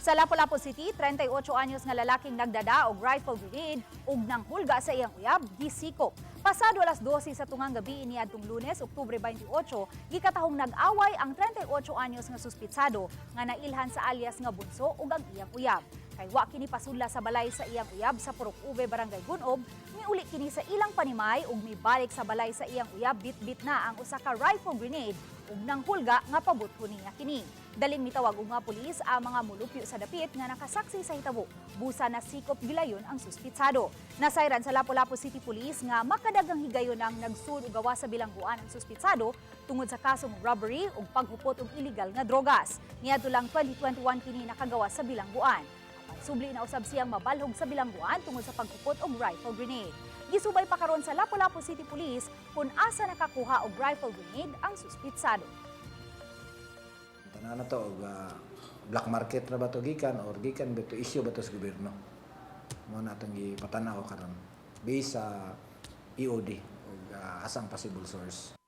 Sa Lapu-Lapu City, 38 anyos nga lalaking nagdada og rifle grenade ug nanghulga sa iyang uyab, gisikop. Pasado alas 12 sa tungang gabi niadtong Lunes, Oktubre 28, gikatahong nag-away ang 38 anyos nga suspitsado nga nailhan sa alias nga Bunso ug ang iyang uyab. Kay wa kini pasudla sa balay sa iyang uyab sa Purok Ube, Barangay Gun-ob, miuli kini sa ilang panimay ug mibalik sa balay sa iyang uyab bitbit na ang usa ka rifle grenade ug nanghulga nga pabutho niya kini. Daling mitawag og mga pulis ang mga mulupyo sa dapit nga nakasaksi sa hitabo. Busa nasikop gilayon ang suspitsado. Nasayran sa Lapu-Lapu City Police nga makadagang higayon ang nagsud og gawas sa bilangguan ang suspitsado tungod sa kasong robbery ug paghupot og illegal nga drogas. Niadto lang 2021 kini nakagawas sa bilangguan. Apan subli na usab siyang mabalhog sa bilangguan tungod sa paghupot og rifle grenade. Gisubay pa karon sa Lapu-Lapu City Police kung asa nakakuha og rifle grenade ang suspitsado. Tanan na to og black market ra ba to gikan or gikan ba to, issue ba to sa gobyerno? Mao na atong gipatanaw karon based sa EOD ug asang possible source.